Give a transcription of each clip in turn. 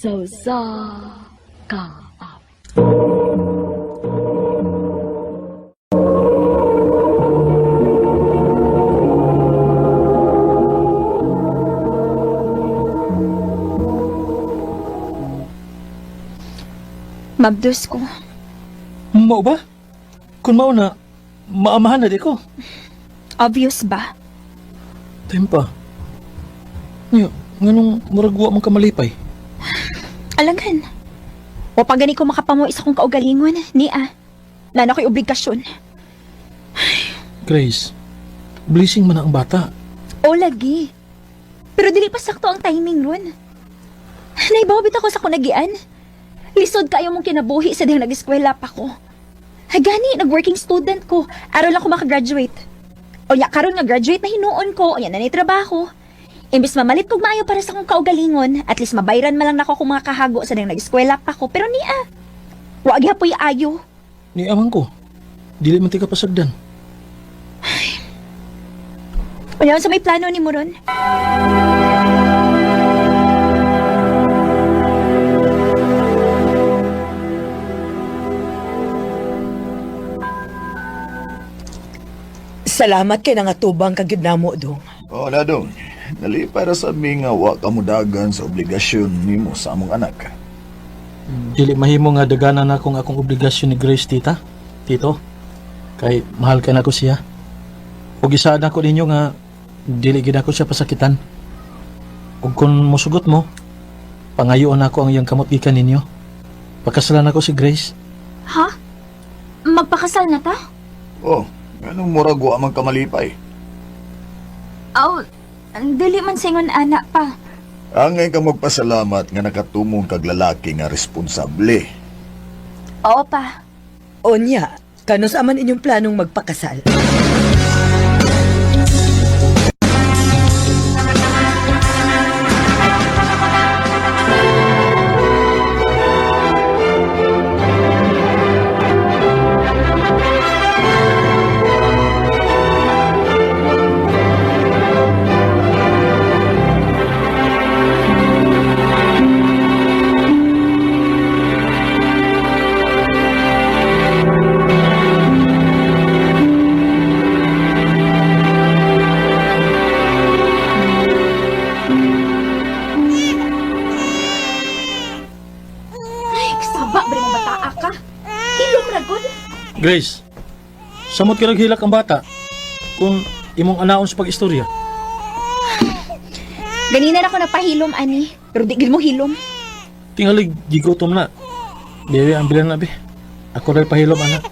Sa usa ka awit. Mabdos ko. Mao ba? Kung mao na, maamahan na di ko. Obvious ba? Time pa. Nya, nganong murag wa man ka malipay? Alangan. O pa gani ko makapamuhi sa akong kaugalingon, ni ah. Nana ko'y obligasyon. Grace, blessing man ang bata. O lagi. Pero dili pa sakto ang timing ron. Naibawabit ako sa kunagian. Lisod kayo mong kinabuhi sa dihang nag-eskwela pa ko. Gani, nag-working student ko. Aron lang ko makagraduate. O ya, karon nga graduate na hinuon ko, o yan na trabaho. Imbis mamalit kog maayo para sa akong kaugalingon, at least mabayran man lang nako akong mga kahago sa dihang nag-eskwela pa ko. Pero niya, wa gyapon ayo. Ni amang ko, dili man ti ka pasagdan. Wala sa may plano ni mo ron. Salamat kay nangatubang ka gyud namo dong. Oh, Ladong. Nalipay ra sa mi nga wa ka modagan sa obligasyon nimo sa among anak. Dili mahimo nga daganan na akong akong obligasyon ni Grace, tita. Tito, kay mahal ka na ko siya. Ug isaad ako ninyo nga dili gid ako siya pasakitan. Ug kung mosugot mo, pangayoon ako ang iyang kamot gikan ninyo. Pakasalan ako si Grace. Ha? Magpakasal na ta? Oh, nganong murag wa man ka malipay? Aw, dili man singon ana pa. Angay ka magpasalamat nga nakatumong kag lalaki nga responsable. Oo pa. Onya, kanus aman inyong planong magpakasal? Ay, kasaba, bre mo bataa ka. Hilom ra gud. Grace, samot ka naghilak ang bata kung imong anaon sa pag-istorya. Ganina na ako napahilom ani, pero di gid mo hilom. Tingalig, gigutom na. Bibi, ang bilan na, bi. Ako rin pahilom, anak.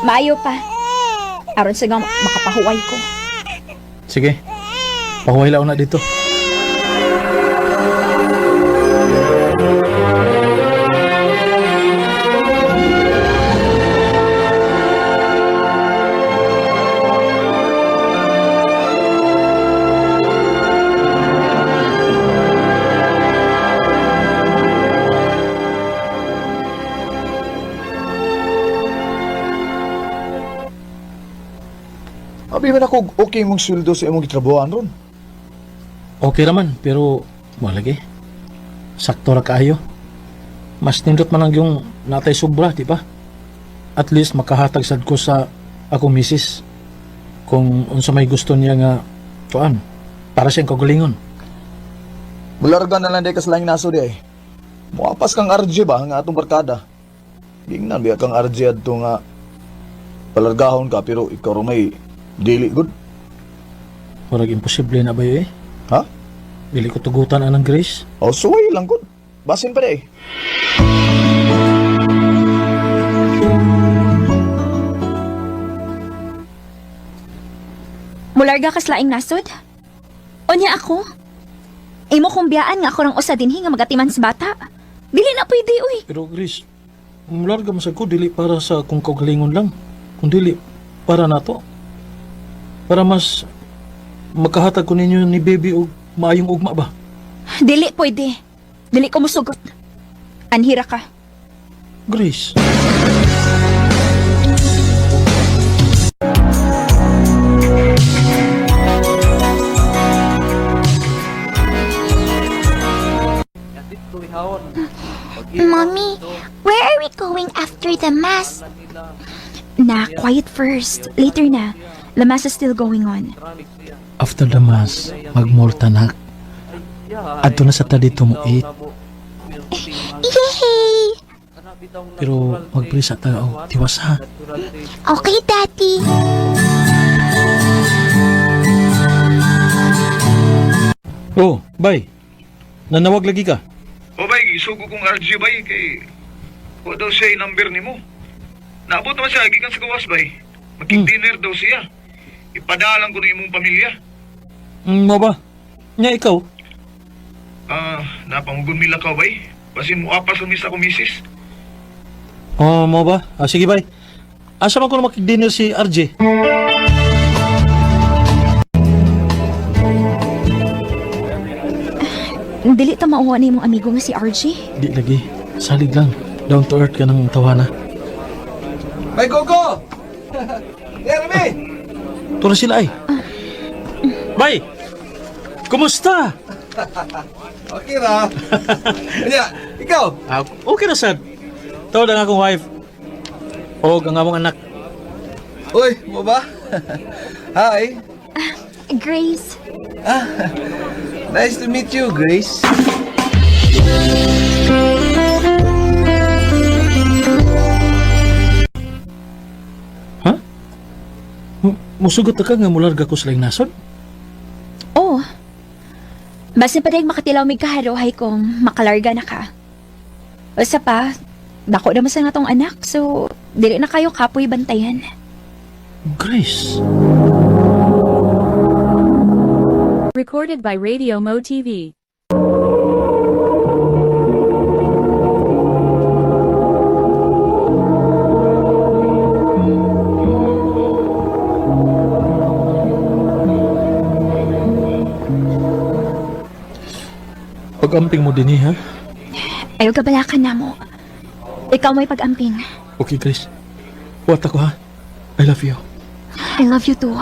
Maayo pa. Aron sa nga makapahuway ko. Sige, pahuway laon na dito. Abi man ako okay mong sweldo sa imong gitrabahoan ron. Okay raman, pero malagi. Sakto ra kaayo. Mas nindot man ang yung natay sobra, di ba? At least makahatag sad ko sa akong misis. Kung unsa may gusto niya nga tuan para siyang kagalingon. Mularga na lang di ka sa laing naso di ay. Muapas kang RJ ba nga atong barkada? Gingnan biya kang RJ adto nga palargahon ka pero ikaw ra may dili good. Murag imposible na ba yun eh? Ha? Dili ko tugutan anang Grace. Oh, suway lang good. Basin pa di ay. Mularga kas laing nasod? Unya ako? Imo kong biyaan nga ako rang usa dinhi nga magatiman sa bata. Dili na pwede uy. Pero Grace, mularga man sad ko dili para sa akong kaugalingon lang, kundi para nato. Para mas makahatag ko ninyo ni baby og maayong ugma ba? Dili pwede. Dili ko musugot. Anhira ka. Grace. Mommy, where are we going after the mass? Na, quiet first. Later na. The mass is still going on. After the mass, magmorta na. Adto na sa ta dito mo eat. Yay! Pero magprisa ta og tiwas ha. Okay, Daddy. Oh, bay. Nanawag lagi ka. O bay, gisugo kong RJ bay kay wa daw siya yung number nimo. Naabot naman siya gikan sa gawas bay. Makig-dinner daw siya. Ipadalang ko na imong pamilya. Mo ba? Nya ikaw. Ah, napangugon mila ka bay. Basin mo apas ang misa ko misis. Oh, mo ba? Ah, sige bay. Asa man ko na makig-dinner si RJ? Dili ta mauwa na imong amigo nga si RJ. Di lagi. Salig lang. Down to earth ka ng tawana. May Gogo! Jeremy! Tura sila ay. Bay! Kumusta? Okay ra. Kanya, ikaw? Ah, okay na sad. Tawag ang akong wife. O ang among anak. Uy, mo ba? Hi. Grace, Nice to meet you, Grace. Ha? Musugot na ka nga mularga ko sa laing nasod? Oh. Basta pa makatilaw may kaharohay kung makalarga na ka. Usa pa, dako naman sa nga tong anak, so dili na kayo kapoy bantayan. Grace. Recorded by Radio Mo TV. Pag-amping mo din eh, ha? Ayaw kabalakan na mo. Ikaw may pag-amping. Okay, Grace. Huwat ako, ha? I love you. I love you too.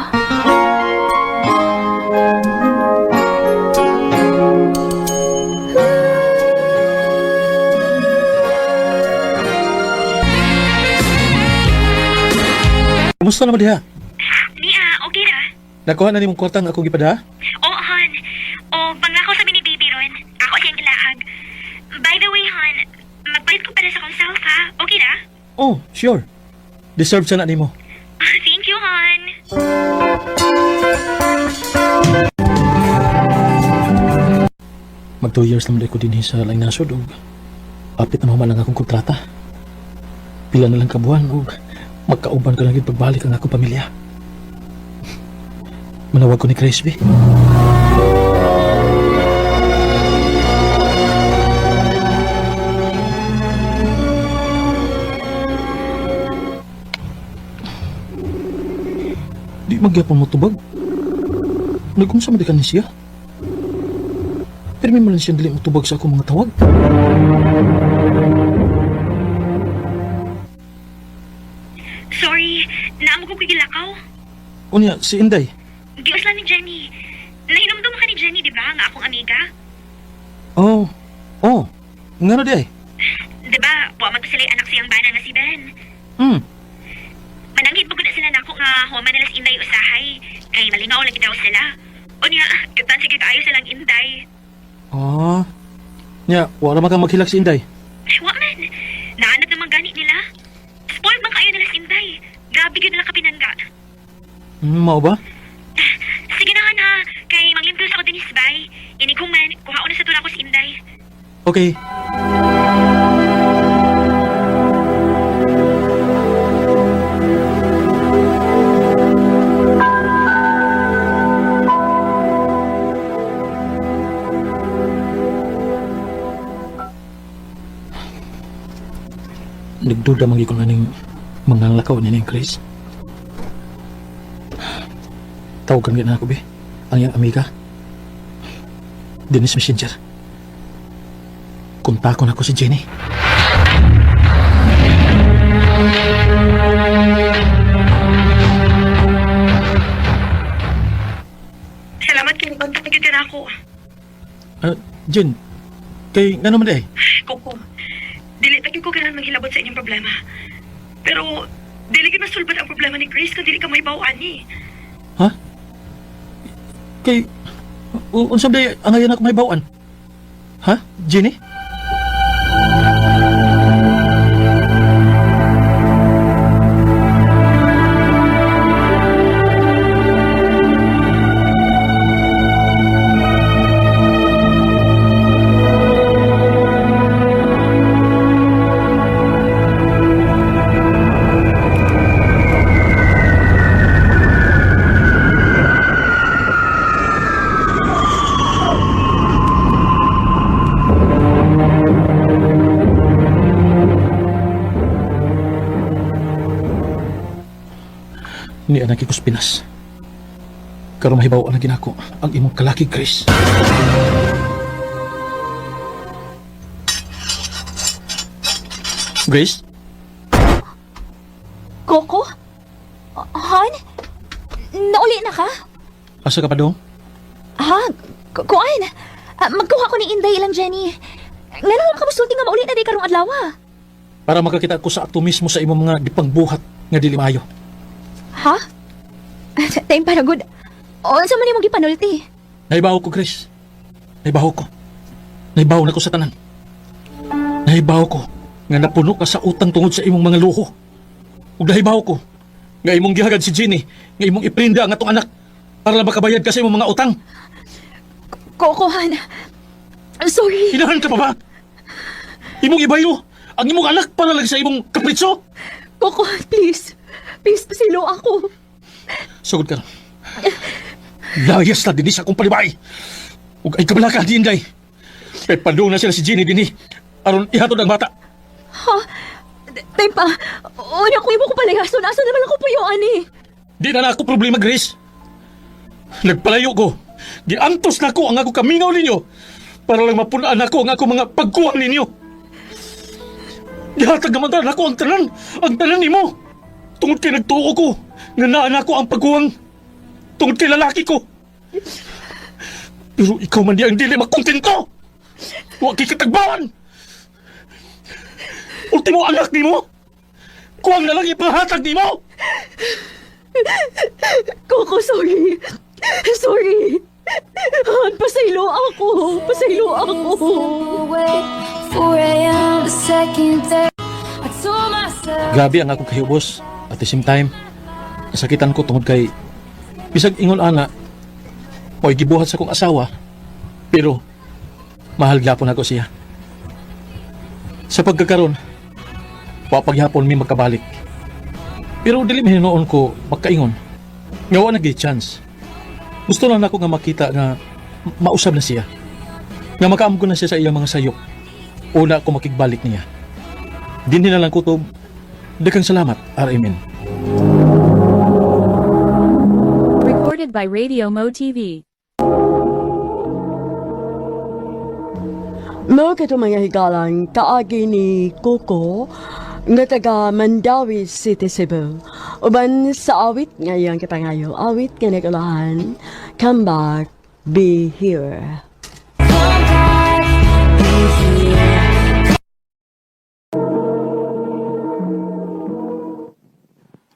Kumusta naman diha? Nia, okay ra. Nakuha na ni mong kwarta nga akong gipada? Oo, hon. O, pangako sa mini baby ron. Ako siyang ilahag. By the way, hon, magpalit ko pala sa kong self, ha? Okay ra? Oh, sure. Deserve sana nimo. Thank you, hon. Mag 2 years naman ko dinhi sa laing nasod og apit na mahuman ang akong kontrata. Pila na lang ka buwan og magkauban ko lang gyud pagbalik ang akong pamilya. Manawag ko ni Grace B. Di magyapon mo tubag. Nagkung sa ka ni siya. Pero may man lang siyang dili motubag sa akong mga tawag. Sorry, naamo ko kigilakaw. Unya, si Inday. Giuslan ni Jenny. Nahinumdum ka ni Jenny, di ba? Nga akong amiga. Oh, oh. Nga na di ay. Di ba, wa man to sila anak siyang bana nga si Ben. Mananghid mo na sila nako nga human nila si Inday usahay. Kay malingaw lagi daw sila. Unya, kyutan sige kaayo silang Inday. Ah. Nya, wala man kang maghilak si Inday. Wa man. Naanad naman gani nila. Spoiled man kaayo nila si Inday. Grabe gyud nila kapinangga. Mao ba? Sige na ha, kay manglimplos ako din bay. Inig man, kuhaon na sa tula ko si Inday. Okay. Nagduda man gyud ko aning mga lakaw ni ning Chris. Tawagan gyud na ako be. Ang iyang amiga. Dennis Messenger. Kontakon ako si Jenny. Salamat kay kontak gyud ka nako. Ah, Jen, kay ngano man di ay? Koko. Dili ta gyud ko ganahan manghilabot sa inyong problema. Pero dili gyud masulbad ang problema ni Grace kung dili ka mahibaw ani. Ha? Kay unsa ba angayan ako mahibaw-an? Ha? Jenny? Ni anak ko Pinas. Karon mahibaw ang ginako ang imong kalaki Chris. Grace? Coco? Han? Nauli na ka? Asa ka pa dong? Ha? Kuan? Ah, magkuha ko ni Inday ilang Jenny. Ngano lang ka musulti nga mauli na di karong adlaw? Para makakita ko sa ato mismo sa imong mga gipangbuhat nga dili maayo. Ha? Time para good. Unsa man imong gipanulti? Naibaw ko, Chris. Naibaw ko. Naibaw na ko sa tanan. Naibaw ko nga napuno ka sa utang tungod sa imong mga luho. Ug nahibaw ko nga imong gihagad si Jenny nga imong iprinda ang atong anak para lang makabayad ka sa imong mga utang. Coco, Han. Sorry. Inahan ka pa ba? Imong ibayo ang imong anak para lang sa imong kapritso. Coco, please. Please, pasilo ako. Sugod ka na. Layas na dinhi sa akong palibay. Ug ay kabalaka di Inday. Kay padung na sila si Jenny dinhi aron ihatod ang bata. Ha? Time pa. Una ko imo ko palayason. Asa naman ako puyo, ani? Di na na ako problema, Grace. Nagpalayo ko. Giantos na ko ang ako kamingaw ninyo para lang mapunaan ako ang ako mga pagkuwang ninyo. Gihatag naman na ako ang tanan nimo. Tungod kay nagtuo ko, nga naa na ako ang pagkuwang. Tungod kay lalaki ko. Pero ikaw man di ang dili makontento. Wa kay katagbawan. Ultimo anak nimo. Kuwang na lang ipahatag nimo. Coco, sorry. Sorry. Han, pasaylo ako. Pasaylo ako. Grabe ang akong kahibos. At the same time, nasakitan ko tungod kay bisag ingon ana, mo'y gibuhat sa akong asawa, pero mahal gyapon ako siya. Sa pagkakaron, wa pagyapon mi magkabalik. Pero dili mahinoon ko magkaingon. Nga wa nagay chance. Gusto lang nako nga makita nga mausab na siya. Nga makaamgo na siya sa iyang mga sayop. Una ko makigbalik niya. Dinhi na lang kutob. Daghang salamat, RMN. Recorded by Radio Mo TV. Mao kato mga higalang kaagi ni Coco nga taga Mandawi City, Cebu. Uban sa awit nga iyang kapangayo, awit nga nagulahan, Come Back, Be Here.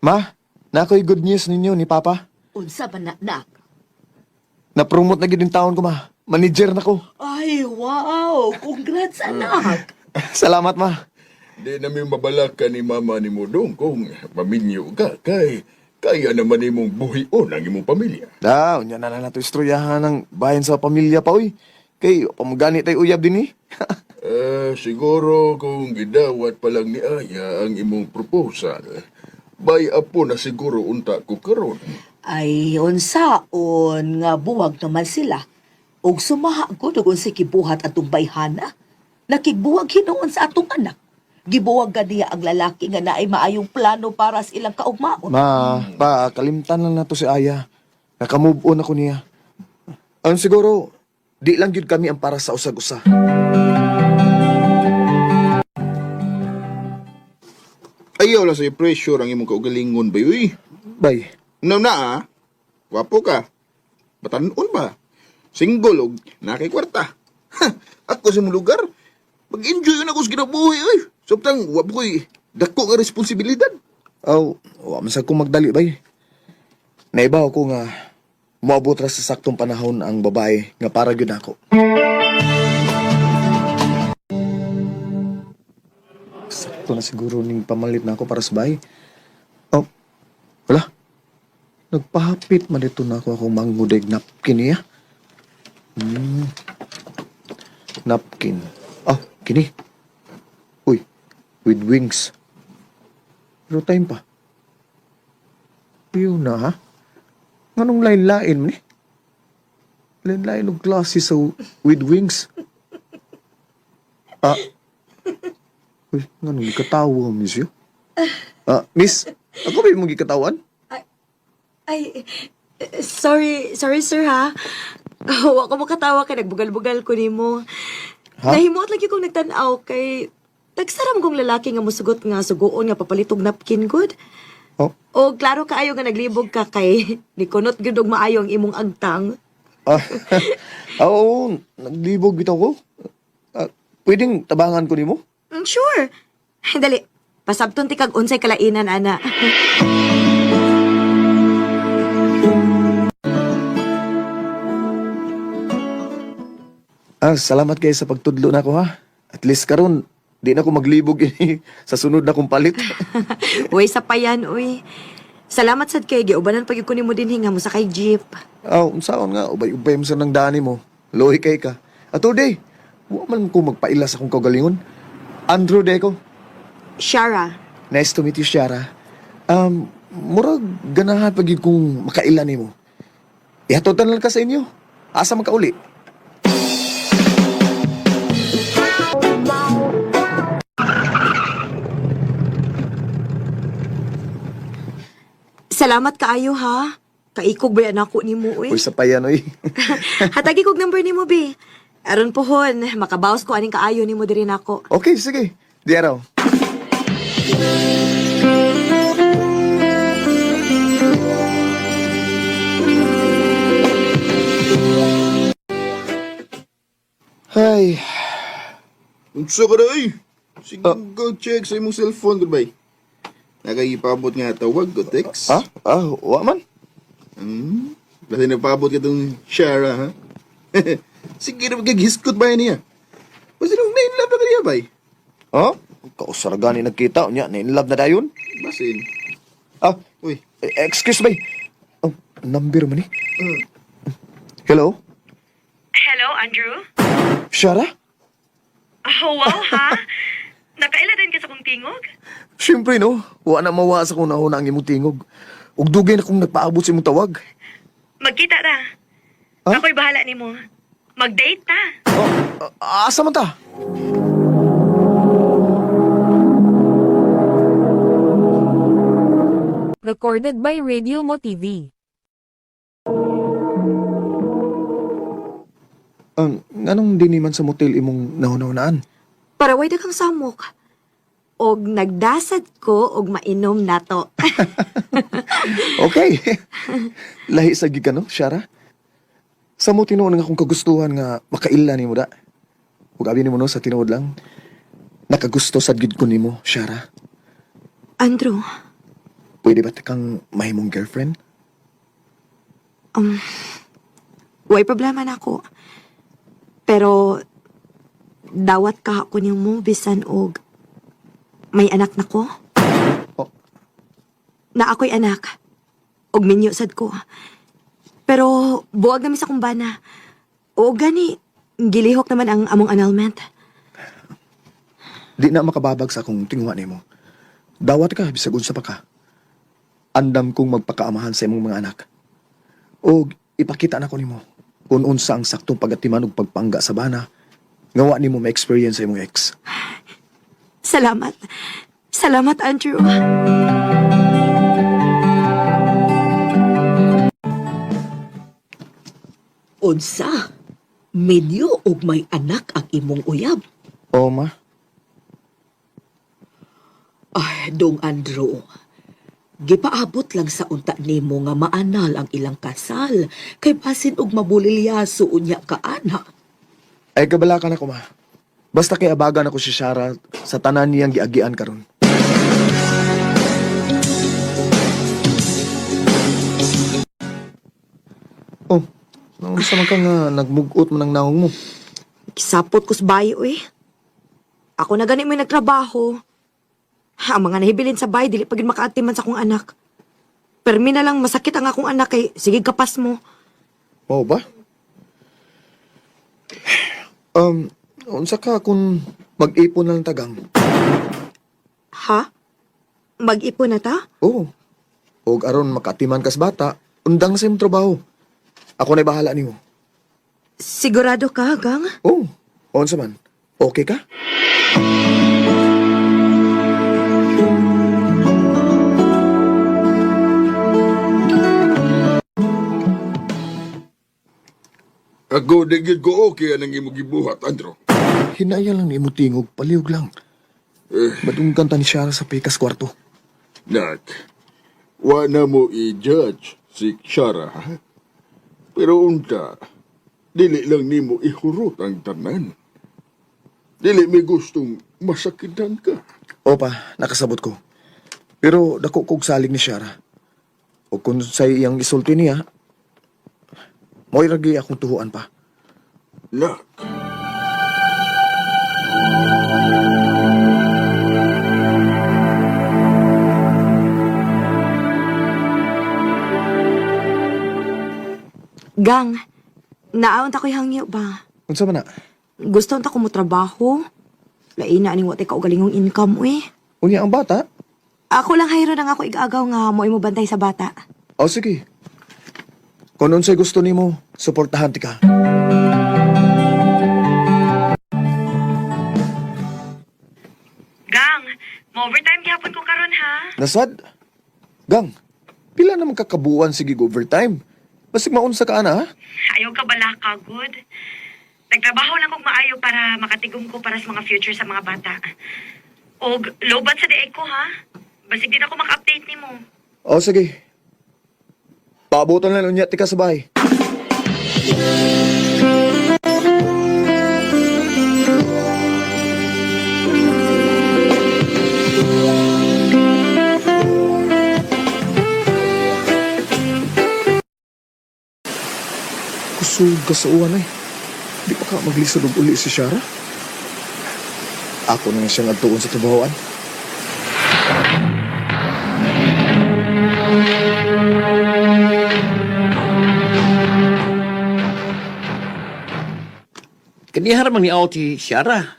Ma, nakoy good news ninyo ni Papa. Unsa man na, nak? Na-promote na gid yung taon ko, ma. Manager na ko. Ay, wow! Congrats, anak! Salamat, ma. Di na mi mabalaka ni mama ni mo dong kung maminyo ka kay kaya naman imong buhion ang imong pamilya. Da, unya na lang nato istoryahan ang bayan sa pamilya pa, uy. Kay, pamagani tayo uyab din eh. Eh, siguro kung gidawat pa lang ni Aya ang imong proposal, bay apo na siguro unta ko karon. Ay, unsaon nga buwag naman sila. Ug sumaha ko ug unsay kibuhat atong bayhana. Nakigbuwag hinuon sa atong anak. Gibuwag ka niya ang lalaki nga naay maayong plano para sa ilang kaugmaon. Ma, pa, kalimtan lang nato si Aya. Naka-move on ako niya. Ang siguro, di lang gyud kami ang para sa usag-usa. Ayaw lang sa'yo pressure ang imong kaugalingon bay uy. Bay, No na ah. Wapo ka. Batanon ba? Single og nakay kwarta. Ha, ako sa imong lugar. Mag-enjoy na ko sa kinabuhi oy. Samtang wa pa ko'y dako nga responsibilidad. Aw, wa man sa kong magdali bay. Naibaw ko nga moabot ra sa saktong panahon ang babae nga para gyud nako. Sakto na siguro ning pamalit na ako para sa bahay. Oh, wala. Nagpahapit man dito na ako akong mangudig napkin niya. Napkin. Ah, kini. Uy, with wings. Pero time pa. Piyo na ha? Nganong lain-lain man eh? Lain-lain og klase sa with wings. Ah. Uy, nganong gikatawa, miss yo? Ah, miss, ako ba yung gikatawan? Ay, sorry, sorry sir ha. Wa ko makatawa kay nagbugal-bugal ko nimo. Ha? Nahimuot lagi kong nagtan-aw kay tagsaram kong lalaki nga musugot nga sugoon nga papalitog napkin good. Oh? O klaro kaayo nga naglibog ka kay nikunot gyud og maayo ang imong agtang. Ah, oo, naglibog bitaw ko. Ah, pwedeng tabangan ko nimo? Sure. Dali. Pasabton ti kag unsay kalainan ana. Ah, salamat kayo sa pagtudlo na ako ha. At least karon di na ko maglibog ini sa sunod na kong palit. Uy, sa payan, uy. Salamat sad kay giubanan pag ko nimo dinhi nga mo sakay jeep. Aw, unsaon nga ubay-ubay mo sa nang dani mo. Loy kay ka. Ato day, wa man ko magpaila sa akong kaugalingon. Andrew Deco, Shara. nice to meet you, Shara. Murag ganahan pag yun kong makaila nimo. Ihatotan lang ka sa inyo. Asa man ka uli? Salamat kaayo ha. Kaikog ba yan ako nimo uy? Uy, sa payan, oy. Hatagi kog number nimo bi. Aron pohon, makabawas ko aning kaayo nimo diri nako. Okay, sige. Di araw. Ay, Unsa ka day? Sige, go check sa imong cellphone gud bay. Nakaipabot nga tawag o text. ah, ah, wa man. Basta nagpaabot ka tong Shara, ha? Sige na magkaghiskot ba niya? Basta nung na-inlove na ka niya, bay. Oh, kausar gani nagkita unya, na in love na dayon. Basin. Ah, Uy, excuse me. Oh, number man ni. Hello? Hello, Andrew? Shara? Oh, wow, ha? Nakaila din ka sa kong tingog? Siyempre no, wa na mawa sa kung nauna ang imong tingog. Ug dugay na kong nagpaabot sa imong tawag. Magkita ta. Ha? Ako'y bahala nimo. Mag-date ta. Oh, asa man ta? Recorded by Radio Mo TV. Nganong di man sa motel imong nahunahunaan? Para way kang samok. Og nagdasad ko og mainom nato. Okay. Lahi sa gig ka, no, Shara? Sa mo tinuod nga akong kagustuhan nga makaila nimo da. Ug abi nimo no sa tinuod lang. Nakagusto sad gid ko nimo, Shara. Andrew, Pwede ba ta kang mahimong girlfriend? way problema na ako. Pero dawat ka ako nimo bisan og may anak na ko. Oh. Na ako'y anak. Og minyo sad ko. Pero buwag na mi sa kumbana. O gani, gilihok naman ang among annulment. Di na makababag sa akong tinguha nimo. Dawat ka bisag unsa pa ka. Andam kong magpakaamahan sa imong mga anak. Og ipakita na ko nimo kung unsa ang saktong pagatiman ug pagpangga sa bana nga wa nimo ma-experience sa imong ex. Salamat. Salamat, Andrew. Unsa? Medyo og may anak ang imong uyab. Oo, ma. Ay, dong Andrew. Gipaabot lang sa unta nimo nga maanal ang ilang kasal kay basin og mabulilyaso unya ka ana. Ay kabala ka na ko, ma. Basta kay abagan ako si Shara sa tanan niyang giagian karon. Oh, naunsa man ka nga nagmugot man ang naong mo. Kisapot ko sa bayo eh. Ako na gani may nagtrabaho. Ang mga nahibilin sa bahay, dili pa gyud makaatiman sa akong anak. Permi na lang masakit ang akong anak kay sige kapas mo. Mao ba? Unsa ka kung mag-ipon na lang tagang? Ha? Mag-ipon na ta? Oo. Og aron makatiman kas bata, undang sa imong trabaho. Ako na'y bahala nimo. Sigurado ka, Gang? Oo. Unsa man? Okay ka? Ako, di gid ko okay anang imong gibuhat, Andrew. Hinaya lang ni imo tingog, palihog lang. Badunggan ta ni Shara sa pikas kwarto. Nak, wa na mo i-judge si Shara, ha? Pero unta, dili lang nimo ihurot ang tanan. Dili mi gustong masakitan ka. Opa, nakasabot ko. Pero dako kog salig ni Shara. O kung sa iyang isulti niya, mo'y ragi akong tuhuan pa. Nak, Gang, naawon ta ko'y hangyo ba? Unsa man na? Gusto ta ko mo trabaho. Lain na aning watay kaugalingong income eh. Unya ang bata? Ako lang hayro nang ako igagaw nga mo imo bantay sa bata. O sige. Kung unsay gusto nimo, suportahan ti ka. Gang, mo overtime gihapon ko karon ha. Nasad? Gang, pila naman kakabuan sige go overtime. Basig maunsa ka ana ha? Ayaw ka bala ka, good. Nagtrabaho lang kog maayo para makatigom ko para sa mga future sa mga bata. Og lobat sa dieg ko ha. Basig din ako maka-update nimo. O sige. Paabutan lang unya ti ka sa bahay. Kusog ka sa uwan eh. Di pa ka maglisod og uli si Shara? Ako na nga siyang adtuon sa trabahoan. Kaniha man ni out si Shara.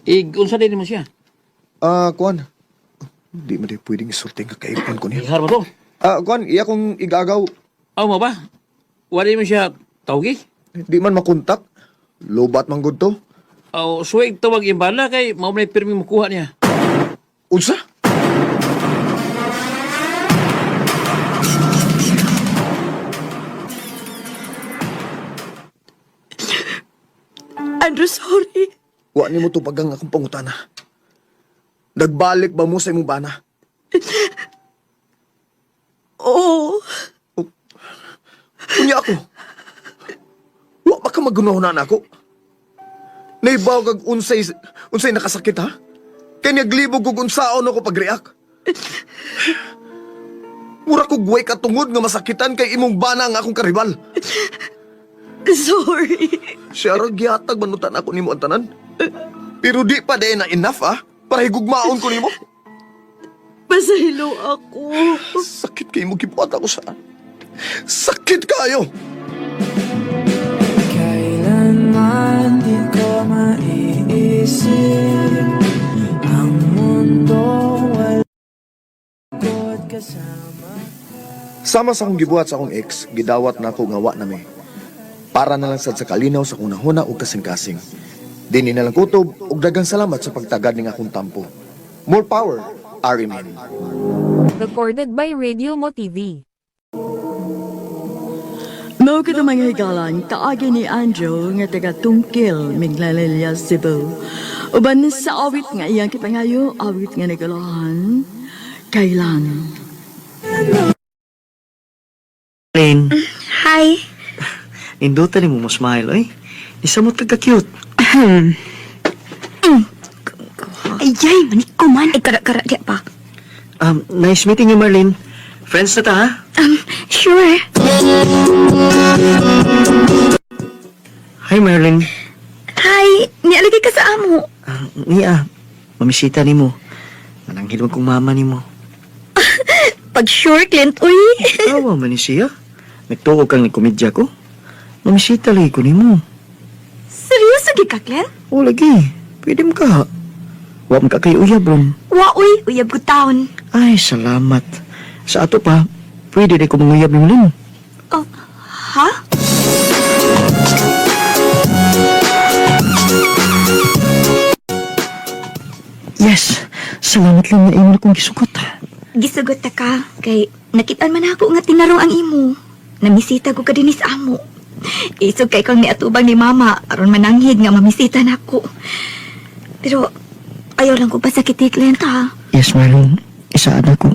Ig unsa din mo siya? Ah, kuan. Di man di pwedeng isulti nga kaipon ko niya. Ihar ba to? Ah, kuan, iya kong igagaw. Aw mo ba? Wala mo siya tawgi? Di man makontak. Lobat man gud to. Aw suweg tawag imbala kay mao man pirmi makuha niya. Unsa? Andrew, sorry. Wa nimo tupagang akong pangutana. Nagbalik ba mo sa imong bana? Oo. Unya ako. Wa ba ka magunahuna na ako? Naibaw kag unsay unsay nakasakit ha? Kay naglibog og unsaon ako pag-react. Mura kog way katungod nga masakitan kay imong bana ang akong karibal. Sorry. Siya ra gihatag manutan ako nimo ang tanan. Pero di pa day na enough ah para higugmaon ko nimo. Pasahilo ako. Sakit kay mo gibuhat ako sa. Sakit kayo. Kailanman di ko maiisip ang mundo wala ko't kasama. Sama sa akong gibuhat sa akong ex, gidawat na ako nga wa na mi. Para na lang sad sa kalinaw sa akong nahuna og kasing-kasing. Dini na lang kutob ug daghang salamat sa pagtagad ning akong tampo. More power, RMN. Recorded by Radio Mo TV. Mao kato mga higalan, kaagi ni Andrew nga taga Tungkil, Miglalilya, Cebu. Uban sa awit nga iyang kipangayo, awit nga nagulahan, kailan. Lane, Hi. indutan ni mo mo smile, oy. Isa mo taga-cute. Ayay, maniko man. Ay, kara-kara di pa. Nice meeting you, Marlene. Friends na ta, ha? Sure. Hi, Marlene. Hi, nialagay ka sa amo. Niya, mamisita ni mo. Mananghilwag kong mama ni mo. Pag sure, Clint, uy. Tawa man ni siya. Nagtuo kang nagkomedya ko. Mamisita lagi ko nimo. Seryoso gi ka, Clint? O lagi, pwede mo ka. Wa man ka kay uyab ron. Wa, uy. Uyab ko taon. Ay, salamat. Sa ato pa, pwede rin ko manguyab ni Lin. Oh, ha? Yes, salamat lang na imo na kong gisugot. Gisugot ta ka. Kay nakitaan man ako nga tinarong ang imo. Namisita ko ka dinhi sa amo. Isog kay kang niatubang ni mama aron mananghid nga mamisita nako. Pero ayaw lang ko pasakiti, Clint, ha? Yes, Marlon. Isaad ako.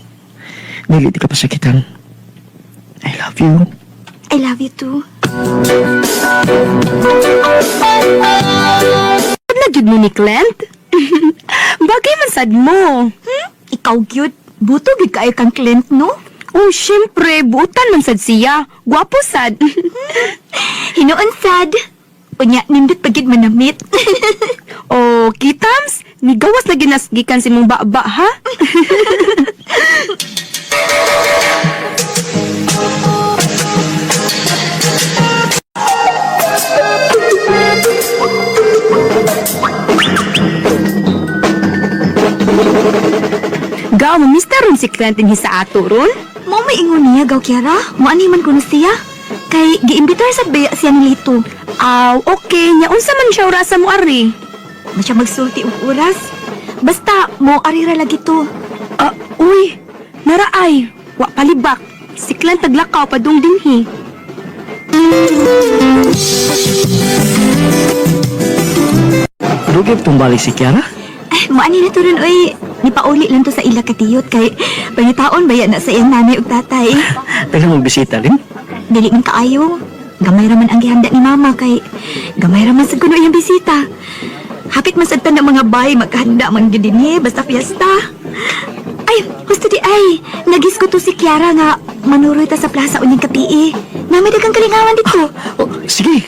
Dili di ka pasakitan. I love you. I love you too. Na gyud mo ni Clint? Bagay man sad mo. Ikaw gyud, buto gyud kaayo kang Clint, no? Oh, syempre, buutan man sad siya. Gwapo sad. Hinuon sad. Unya nindot pa gyud manamit. Oh, kitams, nigawas lagi nas gikan si mong baba ha? Gaw, mamista ron si Clint dinhi sa ato ron. Mao may ingon niya gaw Kiara, moani man kuno siya. Kay giimbitar sad baya siya ni Lito. Aw, okay. Nya unsa man siya orasa mo ari? Ma siya magsulti og oras. Basta mo ari ra lagi to. Ah, uy, naraay. Wa palibak. Si Clint naglakaw padung dinhi. Dugay tumbalik si Kiara? Ay, moani na to ron oy. Nipauli lang to sa ila katiyot kay pangitaon baya na sa iyang nanay ug tatay. Taga magbisita rin. Dili man kaayo. Gamay ra man ang gihanda ni mama kay gamay ra man sad kuno iyang bisita. Hapit man sad ang mga bay maghanda man gyud dinhi basta fiesta. Ay, gusto di ay. Nagis ko to si Kiara nga manuroy ta sa plaza unyang kapii. Namay daghang kalingawan dito. Oh, sige.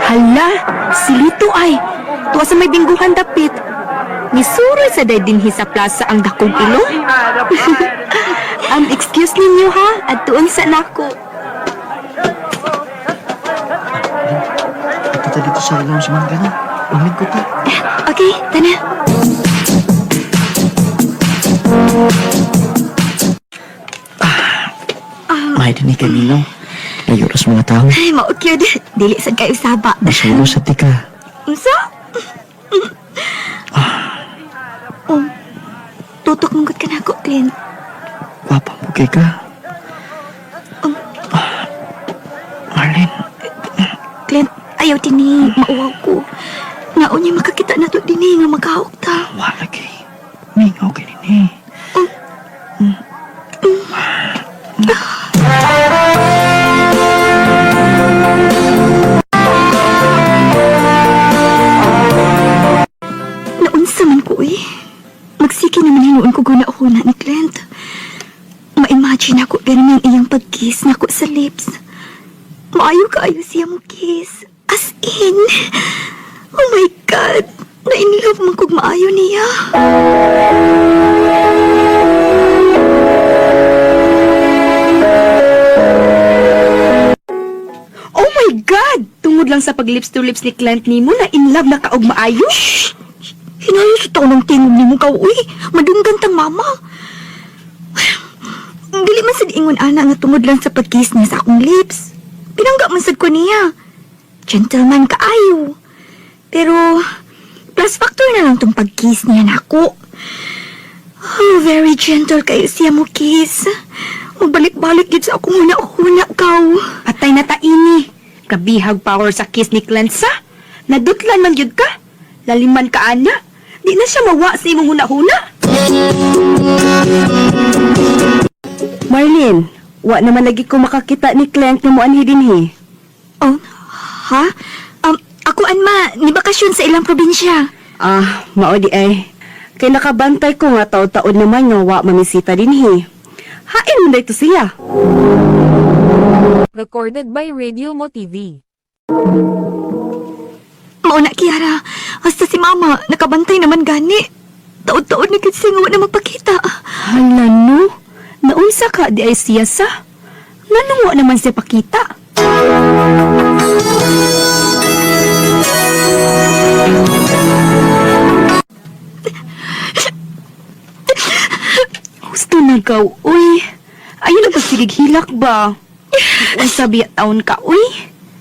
Hala, si Lito ay. Tuwa sa may bingguhan dapit. Nisuroy sa day dinhi sa plaza ang dakong ilong. Excuse ninyo ha, at tuon sa nako. Punta dito sa ilaw si Mangga na. Umig ko ta. Okay, tana. May din kay Mino. Nayuras mga tao. Ay, mao cute. Dili sad kayo saba. Masulo sa tika. Unsa? Oh, tutok mong ka nako, Clint. Gwapa mo kay ka. Ah, Marlene, Clint, ayaw tini, mauwaw ko. Naon niya makakita na to dini nga magahok ta. wala kay. Mingaw kay nini. Naunsa man ko eh. Magsiki naman hinuon ko guna-huna ni Clint. Ma-imagine ako ganun ang iyang pag-kiss nako sa lips. Maayo kaayo siya mo kiss. As in. Oh my God. Na-in love man kog maayo niya. Oh my God! Tungod lang sa pag-lips to lips ni Clint nimo na in love na kaog maayo. Hinayo sa taon ng tingog ni mo ka, uy. Madunggan tang mama. Dili man sad ingon ana nga tungod lang sa pag-kiss niya sa akong lips. Pinangga man sad ko niya. Gentleman kaayo. Pero plus factor na lang tong pag-kiss niya nako. Oh, very gentle kayo siya mo kiss. Mabalik-balik gid sa akong huna-huna kaw. Patay na ta ini. Kabihag power sa kiss ni Clint sa. Nadutlan man gyud ka. Laliman ka ana. Di na siya mawa sa imong huna-huna. Marlene, Wa naman lagi ko makakita ni Clint nga moanhi dinhi. Oh, ha? Ako anma, ni bakasyon sa ilang probinsya. Ah, mao di ay. Kay nakabantay ko nga taod-taod naman nga wa mamisita dinhi. Hain man dayto siya. Recorded by Radio Mo TV. Mauna, Kiara. Hasta si Mama, nakabantay naman gani. Taod-taod na gid siya nga wa na magpakita. Hala no, naunsa ka di ay siya sa? Nganong wa naman siya pakita? Gusto na gaw, uy. Ayun na pagsigig hilak ba? Unsa biya taon ka, uy?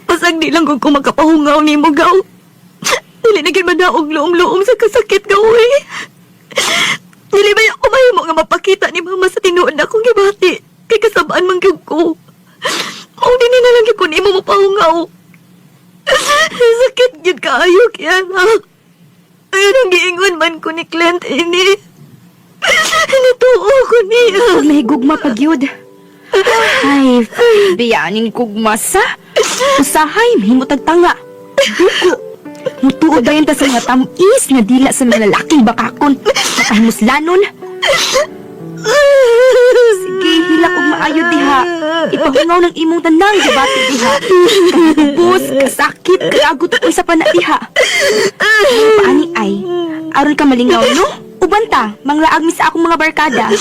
Pasag di lang kung makapahungaw ni mo, gaw. Dili na gid madaog luom-luom sa kasakit, gaw, eh. Dili ba ako mahimo nga mapakita ni Mama sa tinuod na akong gibati? Kay kasabaan man gyud ko. Mao dinhi na lang gyud ko nimo mapahungaw. Sakit gyud kaayo, Kiana. Ayun ang giingon man ko ni Clint ini. Natuo ko niya. Huwag nahigugma pag yun. Ay, biyaning gugma sa. Usahay, mahimutag tanga. Duko. Mutuod dayon ta sa mga tamis nga dila sa mga lalaking bakakon. Makahimuslanon. Sige, hilak og maayo diha. Ipahungaw ng imong tanang gibati diha. Ubos, kasakit, kaagot ug sa pana diha. Paani ay, aron ka malingaw no? Uban ta, manglaag mi sa akong mga barkada.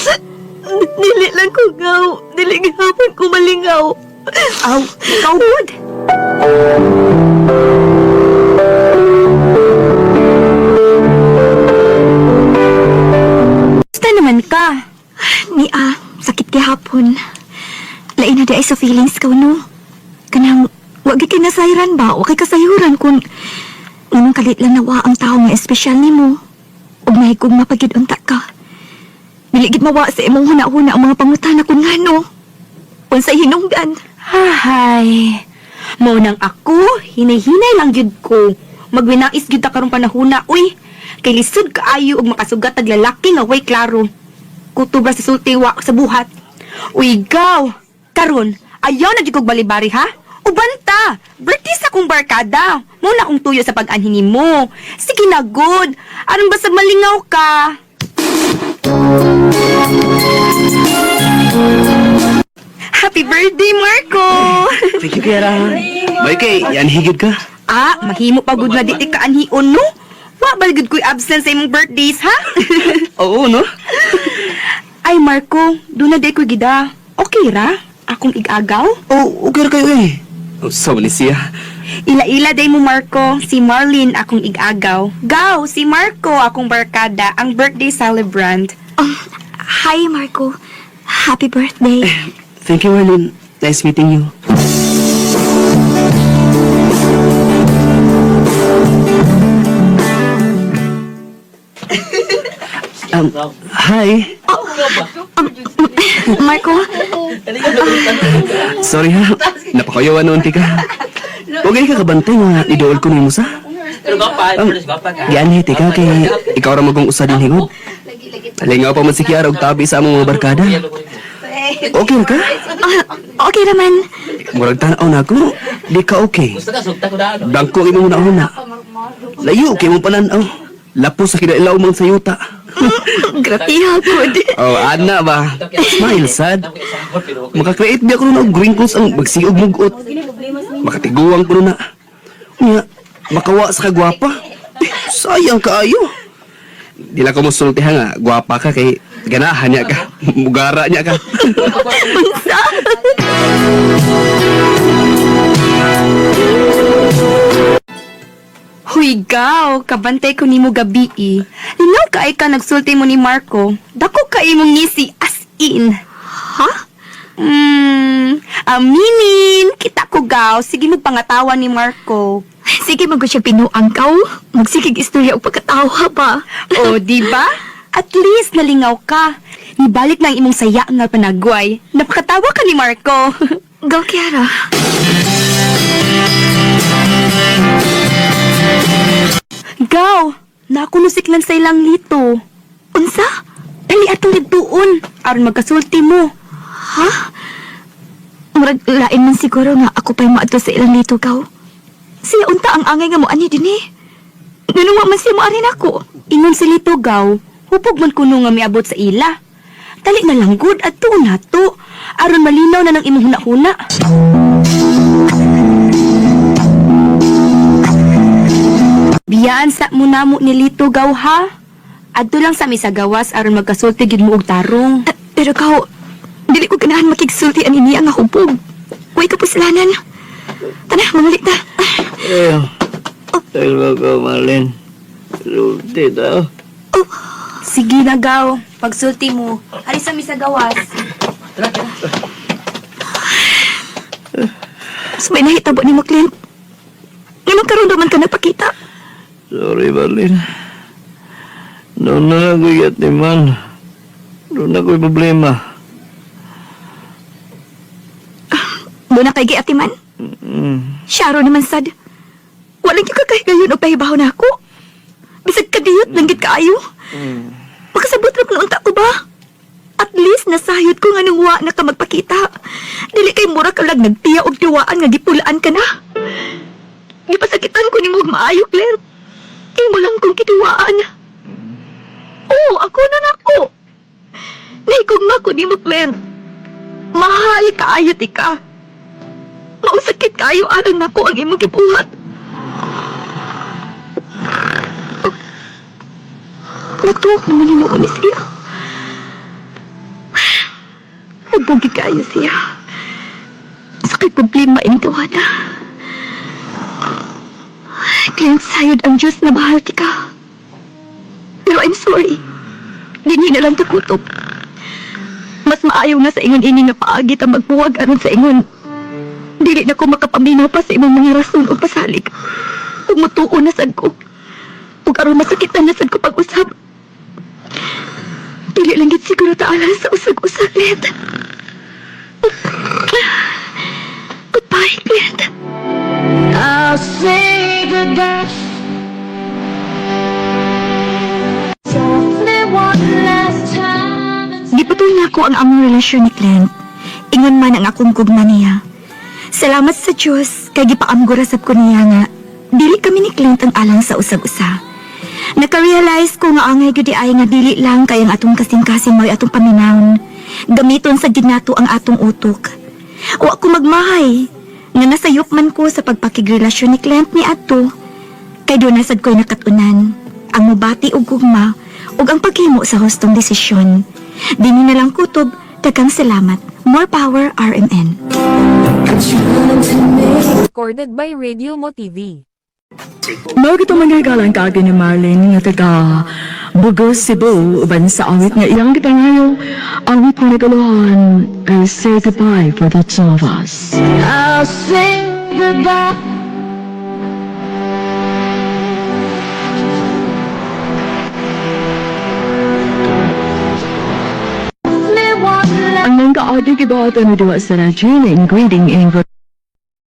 Dili lang ko gaw. Dili gihapon ko malingaw. Aw, ikaw good. Basta naman ka. Ni ah, sakit gihapon. Lain na di ay sa feelings ko no. Kanang wa gyud kay nasayran ba, wa kay kasayuran kung nganong kalit lang nawa ang tao nga espesyal nimo. Ug nahigugma pa gyud unta ka. Dili gid mawa sa imong huna-huna ang mga pangutana kung ngano. Unsay hinungdan. Hay. Mao nang ako, hinay-hinay lang gyud ko. Magwinais gyud ta karong panahona, uy. Kay lisod kaayo og makasugat tag lalaki nga way klaro. Kutob ra sa sulti wa sa buhat. Uy, gaw. Karon, ayaw na gyud kog balibari ha. Ubanta, birthday sa akong barkada. Mo na akong tuyo sa pag-anhin nimo. Sige na, good. Aron basta malingaw ka. Happy birthday, Marco! Thank you, Kiara. May kay, yan higid ka. Ah, mahimo pa gud nga di ti kaanhion no. Wa ba gud ko'y absent sa imong birthdays ha? Oo, no? Ay Marco, doon na di ko gida. Okay ra? Akong igagaw? Oh, okay ra kayo eh. Oh, so ni siya. Ila-ila day mo Marco, si Marlene akong igagaw. Gaw, si Marco akong barkada, ang birthday celebrant. Hi Marco. Happy birthday. Thank you, Marlene. Nice meeting you. Hi. Marco, Sorry ha. Napakayawan noon tika. Huwag ka kabantay nga idool ko nimo sa. Yan tika kay ikaw ra magong usa din hingod. Lingaw pa man si Kiara og tabi sa among mga barkada. Okay ra ka? ah, okay raman. Murag tan-aw na ako. Di ka okay. Bangko imong una-una. Layo kay mong panan-aw. Lapo sa kinailaw mang sayuta. Gratiha gud. Oh, ana ba? Smile sad. Makakreate biya ko na og wrinkles ang magsiog mugot. Makatiguang ko na. Unya, makawa sa kagwapa. Eh, sayang kaayo. Di lang ko mosulti ha nga, gwapa ka kay ganahan niya ka. Mugara niya ka. Huy gaw, kabantay ko nimo gabi eh. Linaw ka ay ka nagsulti mo ni Marco. Dako ka imong ngisi as in. Ha? Aminin, kita ko gaw. Sige mo pangatawa ni Marco. Sige man gud siya pinuang kaw. Magsigig istorya og pagkatawa pa. O, di ba? At least nalingaw ka. Nibalik na ang imong saya nga panagway. Napakatawa ka ni Marco. Go, Kiara. Gaw, nakunusiklan sa ilang lito. Unsa? Dali atong nagtuon, aron magkasulti mo. Ha? Murag lain man siguro nga ako pa'y moadto sa ilang litugaw. Siya unta ang angay nga moani dinhi. Nganong wa man siya moari nako. Ingon si Litugaw, hupog man kuno nga miabot sa ila. Dali na lang gud adto nato aron malinaw na nang imong hunahuna. Biyaan sa mo namo ni Litugaw ha. Adto lang sa mi sa gawas aron magkasulti gid mo og tarong. Pero kaw, dili ko ganahan makigsulti ani niya nga hubog. Uy ka puslanan. Tana, mamalik ta. Eh, tayo ko, Marlene. Sulti ta. Sige na gaw, pagsulti mo. Ari sa mi sa gawas. So may nahitabo ni mo, Clint. Nganong karon man ka nagpakita? Sorry, Marlene. Doon na lang ko'y man. Doon na ko'y problema. Doon na kay giatiman. Syaro naman sad. Walang yung kakahigayon o pahibaw na ako. Bisag kadiyot, langgit kaayo. Makasabot ra man unta ko ba? At least nasayod ko nga nung wa na ka magpakita. Dili kay mura ka lang nagtiya og tiwaan nga gipulaan ka na. Gipasakitan ko nimo og maayo, Claire. Imo lang kong kitiwaan. Oo, ako na nako. Naikog ko nimo, Claire. Mahal kaayo ti ka. Mausakit kaayo alang nako ang imong gibuhat. Natuok naman hinuon ni siya. Nagbugi kaayo siya. Sa kay problema ini na. Clint, sayod ang Diyos na mahal ti ka. Pero I'm sorry. Dinhi na lang tukutob. Mas maayo nga sa ingon ini nga paagi ta magbuwag aron sa ingon. Dili na ko makapaminaw pa sa imong mga rason o pasalig. Ug mutuo na sad ko. Ug aron masakitan na sad ko pag-usab. Dili lang gid siguro taalan sa usag-usag, Clint. Goodbye, Clint. I'll say goodbye. Softly one last time. Giputol na ako ang among relasyon ni Clint. Ingon man ang akong gugma niya. Salamat sa Diyos kay gipaamgura sab ko niya nga dili kami ni Clint ang alang sa usag-usa. Naka-realize ko nga angay gyud ay nga dili lang kay ang atong kasing-kasing mao'y atong paminawon. Gamiton sa gid nato ang atong utok. Wa ko magmahay nga nasayop man ko sa pagpakigrelasyon ni Clint ni adto. Kay doon na sad ko'y nakatunan ang mobati og gugma ug ang paghimo sa hustong desisyon. Dini na lang kutob, daghang salamat. More power, RMN. Recorded by Radio Mo TV. Mao gito manggagalang kaagi ni Marlene nga taga Bugos, Cebu, uban sa awit nga iyang gipangayo, awit nga naguluhan, I say goodbye for the two of us. I'll say goodbye. Ang nang kaagi gibuhatan ni Duwa sa Regine in greeting in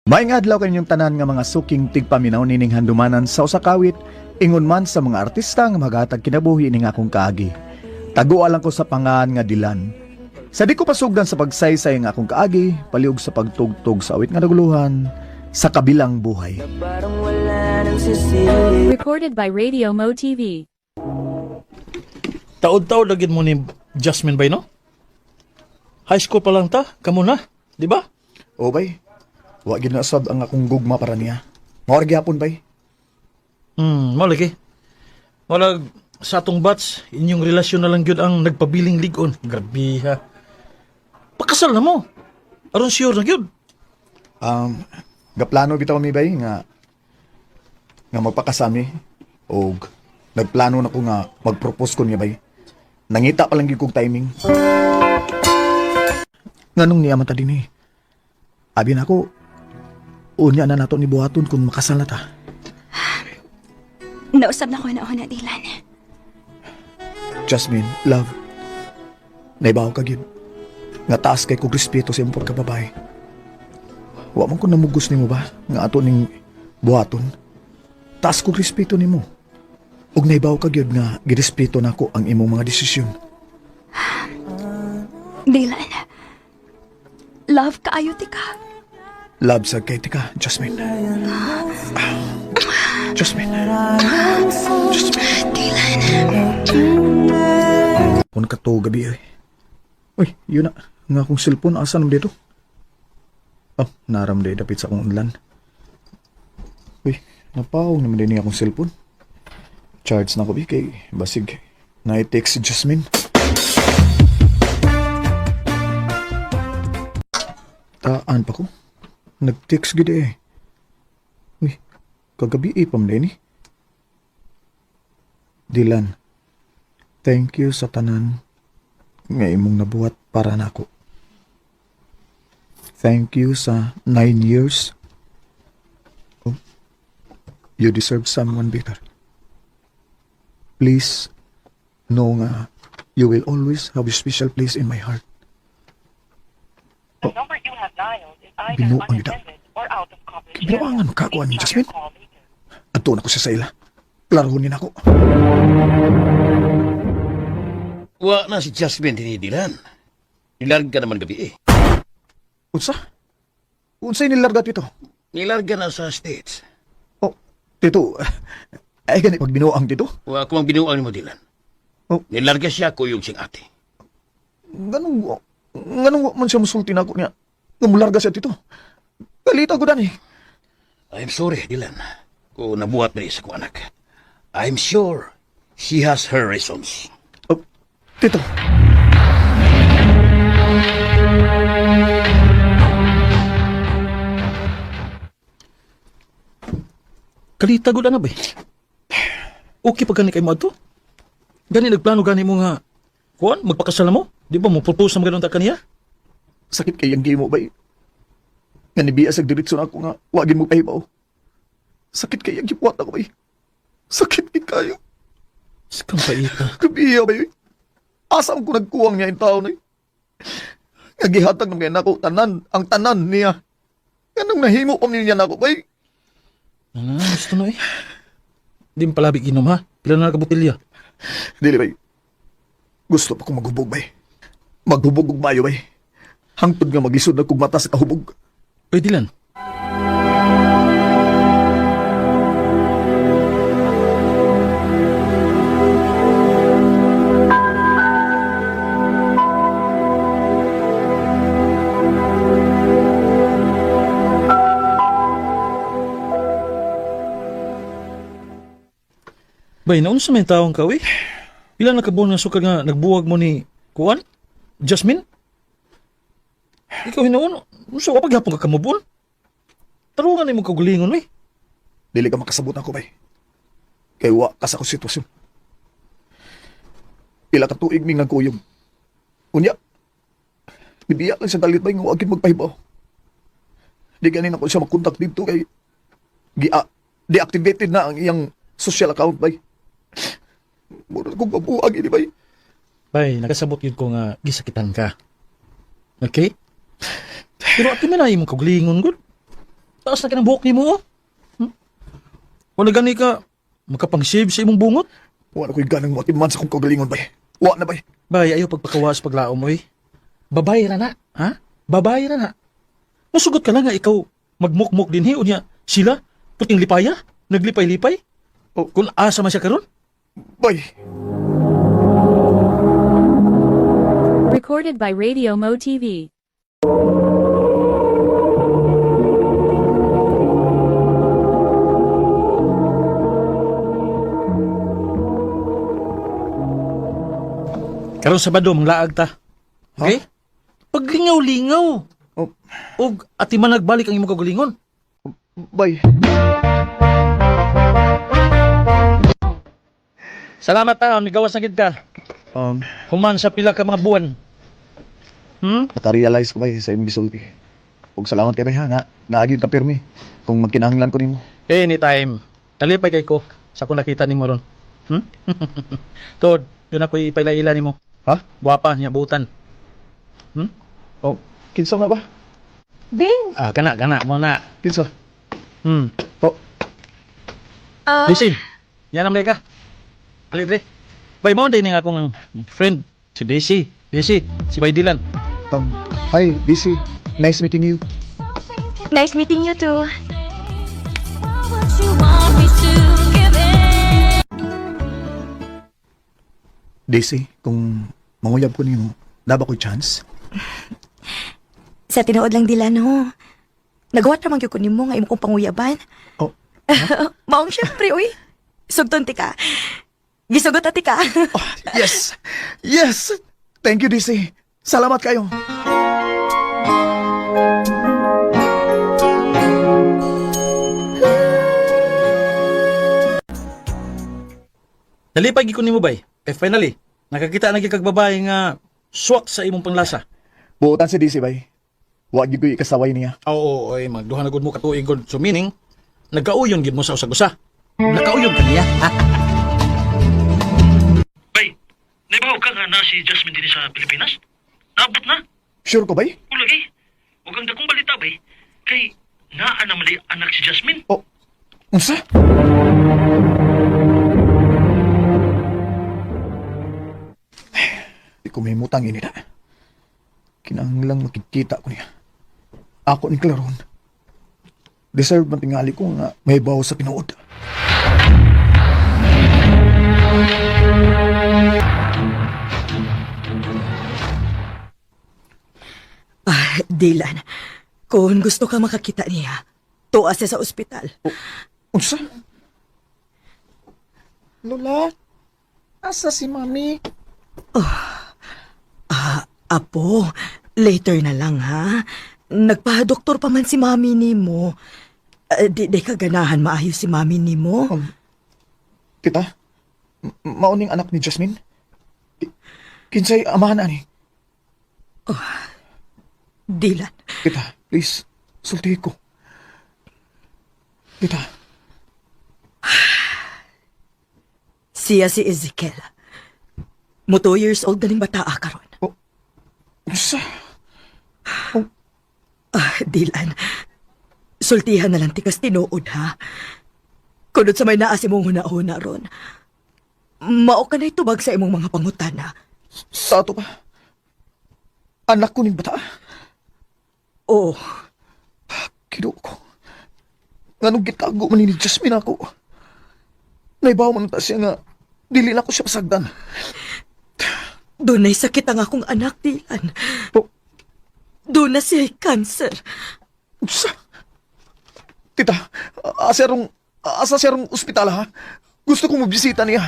Maayong adlaw kaninyong tanan nga mga suking tigpaminaw nining handumanan sa usa ka awit, ingon man sa mga artista nga maghatag kinabuhi ning akong kaagi. Taguan lang ko sa pangan nga Dilan. Sa di ko pasugdan sa pagsaysay nga akong kaagi, paliog sa pagtugtog sa awit nga naguluhan sa kabilang buhay. Parang wala nang sisili. Recorded by Radio Mo TV. Taod-taod lagi mo ni Jasmine bay, no? High school pa lang ta, kamo na, di ba? O bay, wa gid na sab ang akong gugma para niya. Mao ra gyapon bay. Mao lagi. Walag sa atong batch, inyong relasyon na lang gyud ang nagpabiling ligon. Grabe ha. Pakasal na mo. Aron sure na gyud. Um, gaplano bitaw mi bay nga nga magpakasami og nagplano na ko nga magpropose ko niya bay. Nangita pa lang gyud kog timing. Nganong niya man ta dinhi? Abi na ako, unya na nato ni buhaton kung makasal na ta. Nausab na ko na na, Dylan. Jasmine, love, naibaw ka gyud. Nga taas kay kog respeto sa imong pagkababae. Wa man ko namugos nimo ba nga ato ning buhaton. Taas kog respeto nimo. Ug naibaw ka gyud nga girespeto nako ang imong mga desisyon. Dylan. Love kaayo tika. Love sa kay tika, Jasmine. Jasmine. Jasmine. Dylan. Kung kato gabi ay. Uy, yun na. Nga akong cellphone, asa naman dito? Oh, naram day dapit sa akong unlan. Uy, napawag naman din niya akong cellphone. Charge na ko bi kay basig. Na-text si Jasmine. Taan pa ko. Nag-text gid eh. Uy, kagabi eh pa man din eh. Dylan, thank you sa tanan nga imong nabuhat para nako. Thank you sa 9 years. Oh, you deserve someone better. Please know nga you will always have a special place in my heart. Oh, binuang ida. Binuangan makakuha ni Jasmine. Adto na ko siya sa ila. Klarohon ni nako. Wa na si Jasmine dinidilan. Nilarga naman gabi eh. Unsa? Unsay nilarga tito? Nilarga na sa States. Oh, tito, ay gani pag binuang tito. Wa ko ang binuang nimo Dilan. Oh. Nilarga siya kuyog siyang ate. Ganong, nganong wa man siya musulti nako niya. Nga mularga siya tito. Kalita ko dani. I'm sorry, Dylan. Kung nabuhat na sa kong anak. I'm sure she has her reasons. Oh, tito. Kalita gud ana bay. Okay pa gani kay mo adto? Gani nagplano gani mo nga kuan magpakasal na mo? Di ba mo propose na maganon ta kaniya? Sakit kay ang gimo bay. Nga nibiya sa diretso na ako nga wagin mo pahibaw. Sakit kay ang gibuhat ako bay. Sakit kay kayo. Sikang paita. Kabiya bay. Asa ko nagkuwang niya in taon ay. Nga gihatag ng nako tanan, ang tanan niya. Ganong nahimo pa niya nako bay. Ano, gusto na eh. Di mo palabi inom ha. Pila na nakabutilya. Dili bay. Gusto pa kong maghubog bay. Maghubog og mayo bay. Hangtod nga maglisod na kog mata sa kahubog. Uy, Dylan. Bay, naunsa may taong ka, uy? Pila na kabuan nga sukad nga nagbuwag mo ni Kuan? Jasmine? Ikaw hinuon, unsa wa paghapon ka kamubon? Tarungan nimo kaugalingon, uy. Dili ka makasabot ako bay. Kay wa ka sa akong sitwasyon. Pila ka tuig ming nagkuyog. Unya, nibiya lang sa dalit bay nga wa gid magpahibaw. Di ganin ako siya makontak dito kay gi deactivated na ang iyang social account bay. Murag kong mabuag ini bay. Bay, nakasabot yun ko nga gisakitan ka. Okay? Pero ati man na imong kaugalingon gud. Taas na kanang buhok nimo oh. Hmm? Wala gani ka makapang-shave sa imong bungot. Wa na ko'y ganang matiman sa akong kaugalingon bay. Wa na bay. Bay, ayaw pagpakawas paglaom oy. Babay ra na, ha? Babay ra na. Musugot ka lang nga ikaw magmukmok din hi unya sila puting lipaya, naglipay-lipay. Oh. Kung asa man siya karon? Bay. Recorded by Radio Mo TV. Karon Sabado manglaag ta. Okay? Paglingaw-lingaw. Oh. Og ati man nagbalik ang imong kaugalingon. Bay. Salamat ta, migawas na gid ka. Human sa pila ka mga buwan. Hmm? Naka-realize ko bay sa imong gisulti. Ug salamat kay bay ha nga naagi ta pirmi kung magkinahanglan ko nimo. Anytime. Nalipay kay ko sa akong nakita nimo ron. Hmm? Tod, yun ako ipaila-ila nimo. Ha? Guwapa niya butan. Hmm? Oh, kinsa nga ba? Bing! Ah, kana kana mo na. Kinsa? Hmm. Oh, Ah, Listen. Yan ang ka. Dali, dali. Bay mo din nga akong friend si Daisy. Daisy, si Bay Dylan. hi, busy. Nice meeting you. Nice meeting you too. Daisy, kung manguyab ko nimo, daba ko'y chance? Sa tinuod lang dila no. Nagawa ra man gyud ko nimo nga imo kong panguyaban. Oh. Maong syempre uy. Sugton ti ka. Gisugot ati ka. Oh, yes! Yes! Thank you, Daisy. Salamat kayo. Nalipay gid ko nimo bay. Eh finally, nakakita na gid kag babae nga suwak sa imong panglasa. Buotan si Daisy, bay. Wa gyud ko'y ikasaway niya. Oo, oy, magduha na gud mo katuig gud. So meaning, nagkauyon gid mo sa usag-usa. Nakauyon ka niya. Ha? Bay, naibaw ka nga na si Jasmine din sa Pilipinas? Naabot na? Sure ko, bay? Ulagi. Huwag ang dakong balita, bay. Kay, naa na mali anak si Jasmine. Oh, unsa? Di ko may mutang ini na. Kinahanglang makikita ko niya. Ako ni Claron. Deserve man tingali ko nga may bawo sa tinuod. Ah, Dylan, kung gusto ka makakita niya, tuwa siya sa ospital. Unsa? Lola, asa si Mami? Ah, apo, later na lang ha. Nagpa-doktor pa man si mami nimo. Ah, di ka ganahan maayos si mami nimo. Tita, mauning anak ni Jasmine? Kinsay amahan ani? Dylan, Tita, please, sulti ko. Tita, siya si Ezekiel. Mo 2 years old ganing bataa karon. unsa? Ah, Dylan. Sultihan na lang tikas tinuod ha. Kunod sa may naa si mong huna-huna ron. Mao ka na itubag sa imong mga pangutana. Sa ato pa. Anak ko ning bata. Oo, Kinuo ko. Nganong gitago man ni Jasmine ako. Naibaw man ta siya nga dili na ko siya pasagdan. doon sakit ang akong anak, Dylan. Po, Doon na siya cancer. unsa? Tita, asa rong asa siya rong ospital ha? Gusto ko mobisita niya.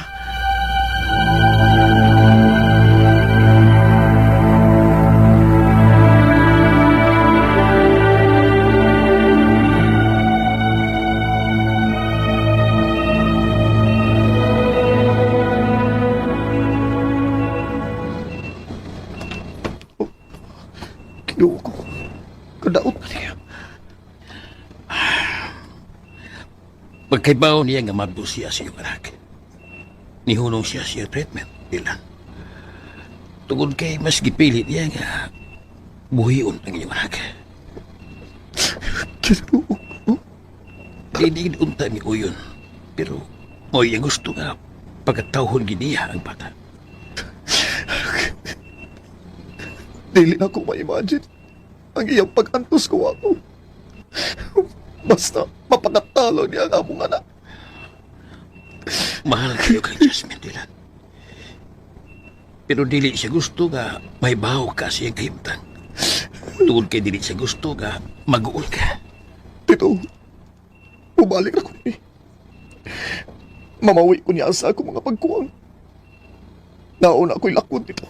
Kinuha ko. Kadaot na niya. Pagkaibaw niya nga mabdo siya sa iyong anak. Nihunong siya sa iyong treatment, Dylan. Tungod kay mas gipilit niya nga buhion ang iyong anak. Kinuha ko. Dili unta mi uyon. Pero mo iyang gusto nga pagkatawhon gid niya ang bata. Dili na ko ma-imagine ang iyang pag-antos ko ako. Basta mapakatalo niya ang among anak. Mahal kayo kang Jasmine, Dylan. Pero dili siya gusto nga may baho ka sa iyang kahimtang. Tungod kay dili siya gusto nga mag-uol ka. Tito, bumalik na ko ni. Mamawi ko niya sa akong mga pagkuwang. Nauna ko'y lakod dito.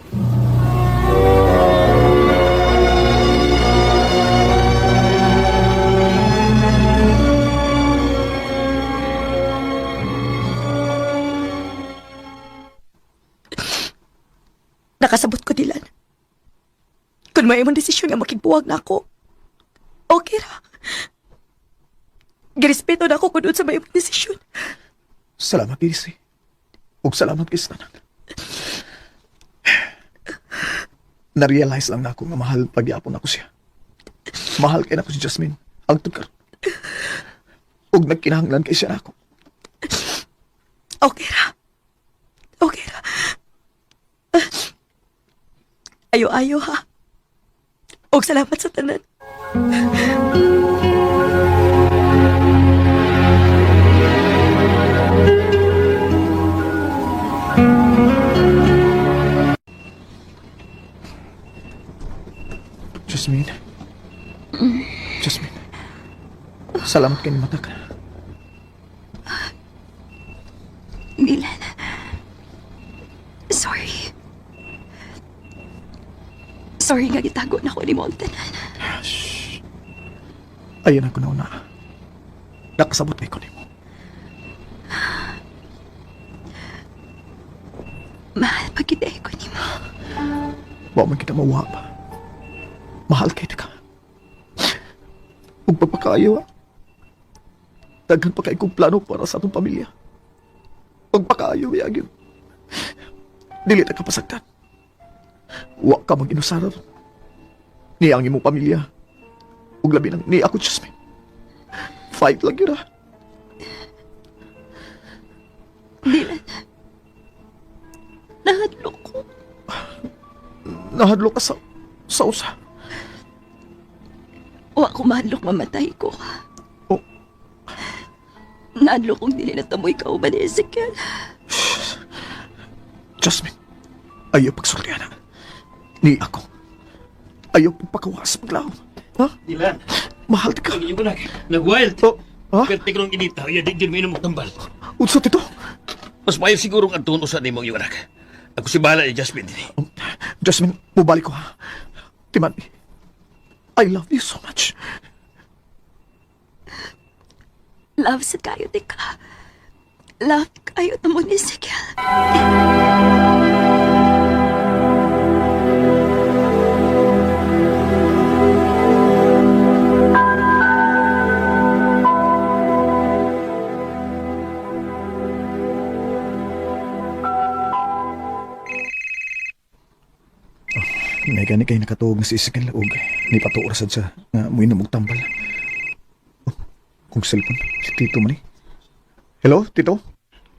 Nakasabot ko, Dylan. Kung may imong desisyon nga makigbuwag na ako, okay ra. Girespeto na ako kung sa may imong desisyon. Salamat, Daisy. Ug salamat kay tanan. Na-realize lang na ako nga mahal pagyapon ako siya. Mahal kay nako si Jasmine. Ang karon. Ug nagkinahanglan kay siya nako. Okay ra. Okay ra. Ayo-ayo ha. Og salamat sa tanan. Jasmine. Jasmine. Salamat kay mata ka. Dylan. Sorry. Sorry nga gitago na ko ni mo ang tanan. Ayun ang kunauna. Nakasabot kay ko nimo. Mahal pa kita ko nimo. Wa man kita mawap. Mahal kay ka. Ug pagpakaayo ah. Daghan pa kay kong plano para sa atong pamilya. Pagpakaayo yagin. Dili ta ka pasagdan. Wa ka mag-inusarar. Niya ang imong pamilya. Ug labi nang ni ako, Jasmine. Fight lang yun ah. Dylan. Nahadlok ko. Nahadlok ka sa usa. Wa ko mahadlok mamatay ko. Oh. Nahadlok kong dili na tamoy kauban ni Ezekiel. Jasmine, ayaw pagsultihan na. Ni ako. Ayaw pagpakawas maglaom. Ha? Dylan. Mahal ka. Ang iyong anak, nag-wild. Oh, ha? Perte ko ng inita, ya di dyan mainom og tambal. Unsa tito? Mas maayo siguro ang tuon usa nimo ang iyong anak. Ako si bahala ni Jasmine dinhi. Jasmine, bubalik ko ha. Timan, I love you so much. Love sa kayo, tika. Love kayo tamo ni Ezekiel. May gani kay nakatuog na si Ezekiel og ni patuor sad siya nga muinom og tambal. Oh, kung cellphone, si Tito man eh. Hello, Tito?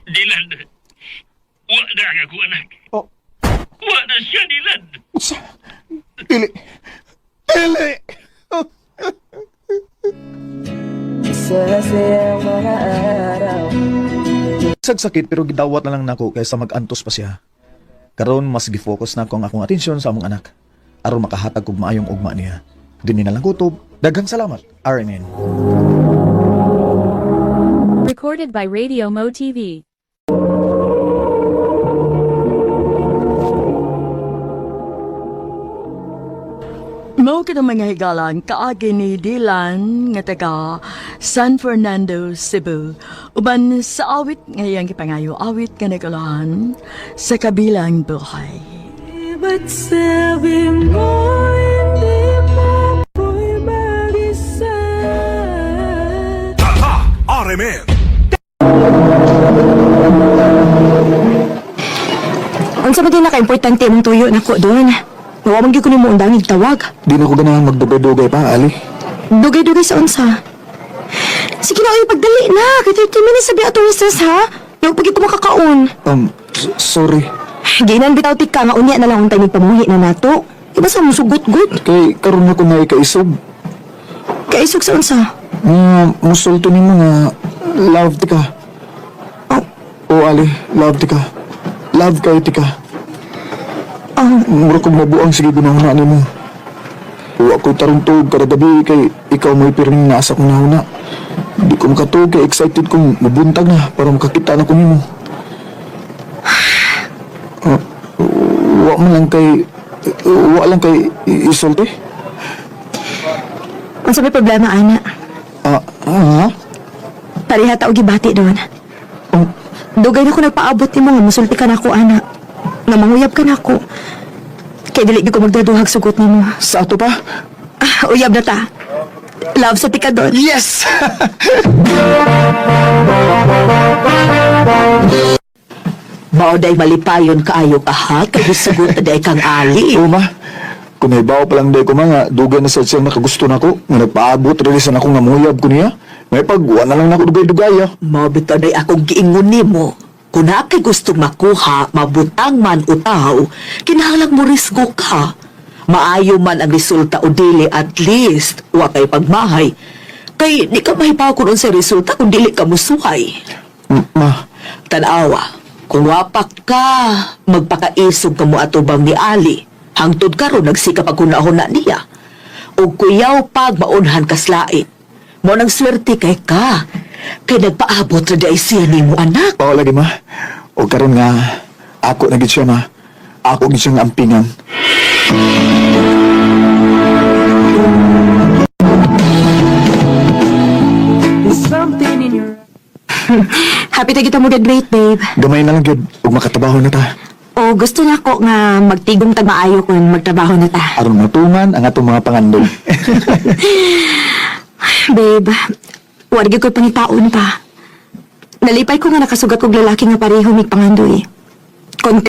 Dylan, wa na ang ako anak. Oh. Wa na siya, Dylan. Unsa? Dili. Dili! Sa sayang mga araw. Sagsakit pero gidawat na lang nako kaysa mag-antos pa siya. Karon mas gifocus na ko ang akong atensyon sa among anak. Aron makahatag kog maayong ugma niya. Dinhi na lang kutob. Daghang salamat, RMN. Recorded by Radio Mo TV. Mao kita mga higalan kaagi ni Dylan nga taga San Fernando, Cebu. Uban sa awit nga iyang gipangayo, awit nga nagulahan sa kabilang buhay. Ba't sabi mo hindi mo ako'y mag-isa? RMN. Unsa ba din naka-importante imong tuyo nako doon? Nawa man gyud ko nimo undangig tawag. Di na ko ganahan magdugay-dugay pa, Ali. Dugay-dugay sa unsa. Sige na, uy, pagdali na. Kay 30 minutes sabi atong recess, ha? Yung pag ito makakaon. Sorry. Ginan bitaw tika nga unya na lang untay nagpamuhi na nato. Iba sa mo sugot-gut. Kay karon na ko na ikaisog. Kaisog sa unsa. Nga, musulto nimo nga love ti ka. Oh. Oh, Ali, love ti ka. Love kayo ti ka. Oh, Mura kong mabuang sige gunahuna nimo. Wa ko'y tarong tuog kada gabi kay ikaw mo'y pirming naasa kong nahuna. Di ko makatuog kay excited kong mabuntag na para makakita na ko nimo. Ah, wa man lang kay wa lang kay isulti. unsa may problema, ana? Ah, ah, Pareha ta og gibati doon. Oh. Dugay na ko nagpaabot nimo nga musulti ka nako, ana. Nga manguyab ka nako. Kay dili gyud ko magduduhag sugot nimo. Sa ato pa? Ah, uyab na ta. Love sa tika doon. Yes! Mao day malipayon kaayo ka ha, kay gisugot na day kang Ali. Oo, ma. Kung may bawo pa lang day ko mga, dugay na sa siyang nakagusto na ko, nga nagpaabot rin sa nakong namuyab ko niya. May pag, wala lang nako dugay-dugay ah. Mao bitaw day akong giingon nimo. Kung naa kay gustong makuha, mabutang man o tao, kinahanglan mo risgo ka. Maayo man ang resulta o dili, at least wa kay pagmahay. Kay di ka mahibaw kung unsay resulta kung dili ka musuhay. Ma, Tanawa, kung wapak ka, magpakaisog ka mo atubang ni Ali. Hangtod karon nagsikap ang hunahuna niya. Ug kuyaw pag maunhan kaslait. Mo nang swerte kay ka. Kay nagpaabot ra di ay siya nimo anak. Pao lagi ma. O karon nga ako na gid siya ma. Ako gid siya nga ampingan. Happy ta kita mo graduate, babe. Gamay na lang gyud ug makatrabaho na ta. O gusto na ko nga magtigom tag maayo kun magtrabaho na ta. Aron matungan ang atong mga pangandoy. Babe, wa gyud ko'y pangitaon pa. Nalipay ko nga nakasugat kog lalaki nga pareho mig pangandoy. Konti